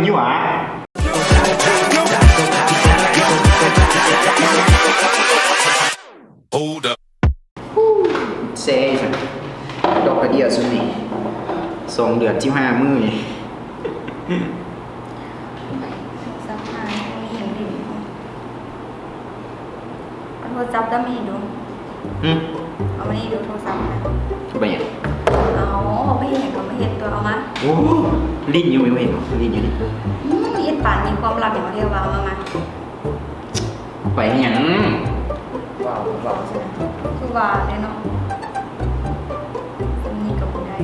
ຢູ່ຫວາ? Hold up. ແຊຢູ່ຊັ້ນ ດອກກະເດຍຊຸມນີ້ ສອງເດືອນສິບຫ້າມື້ນີ້. ເອົາໂທລະສັບດຳມານີ້ດູ. ຫຶ? ເອົາມານີ້ດູ ໂທລະສັບນະ. ເອົາໄປຫຍັງ? ເອົາ ເອົາໄປເຮັດຫຍັງກໍມາເຮັດຕົວະ ເອົາມາ. ໂອ້ ຫຼິ້ນຢູ່ ບໍ່ເຫັນບໍ່ ຫຼິ້ນຢູ່ນີ້. ອືມ ເຮັດປານມີຄວາມລັບຫຍັງແທ້ວ່າ ເອົາມາ ມາ. ໄປເຮັດຫຍັງ? ເວົ້າ ເວົ້າຊັ້ນນະ ຄືວ່າແຫຼະເນາະ. ອັນນີ້ກໍບໍ່ໄດ້.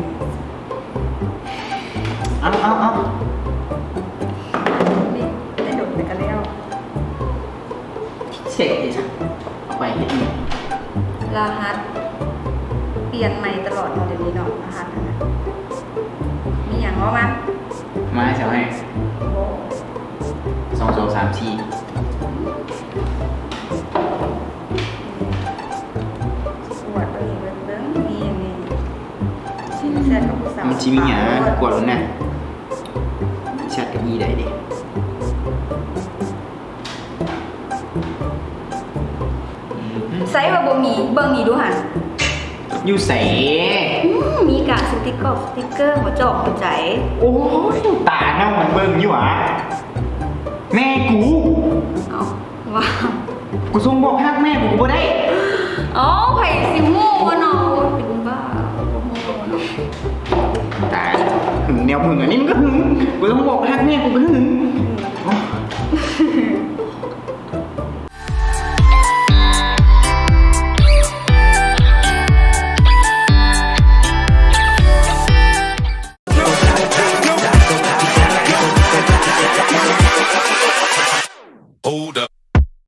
ເອົາ ເອົາ ເອົາ ນີ້ໄດ້ດົນແລ້ວກໍແລ້ວ. ເຊັກເດຊະ ເອົາໄປເຮັດຫຍັງ? ລະຫັດປ່ຽນໃໝ່ຕະຫຼອດເນາະ ດຽວນີ້ເນາະ ລະຫັດຫັ້ນນະ. ມີຫຍັງເວົ້າມາ. ມາໃຫ້ເຈົ້າໃຫ້. ບໍ່. ສອງສອງສາມສີ່. ກວດເບິ່ງ ເບິ່ງ ເບິ່ງ ມີຫຍັງແດ່? ແຊັດກັບຜູ້ສາວ ມັນຊິມີຫຍັງ ກວດໂລດນະ. ແຊັດກັບອີ່ໃດເດ? ໃສວ່າບໍ່ມີ ເບິ່ງນີ້ດູຫັ້ນ. ຢູ່ໃສ? ອືມ ມີການສະຕິກກອກສະຕິກເກີ ຫົວຈອກຫົວໃຈ. ໂອ້ຍ ຕາເຮົາມັນເບິ່ງຢູ່ຫວາ? ແມ່ກູ. ເອົ້າ ວ່າ ກູສົ່ງບອກຮັກແມ່ກູບໍ່ໄດ້. ເອົ້າ ໃຜຊິຮູ້ວ່ານ້ອງເປັນບ້າ ບໍ່ຮູ້ເນາະ. ຕາຍ ຫຶງແນວມຶງອັນນີ້ມັນກໍຫຶງ. ກູຕ້ອງບອກຮັກແມ່ກູກໍຫຶງ. ອືມ. Hold up.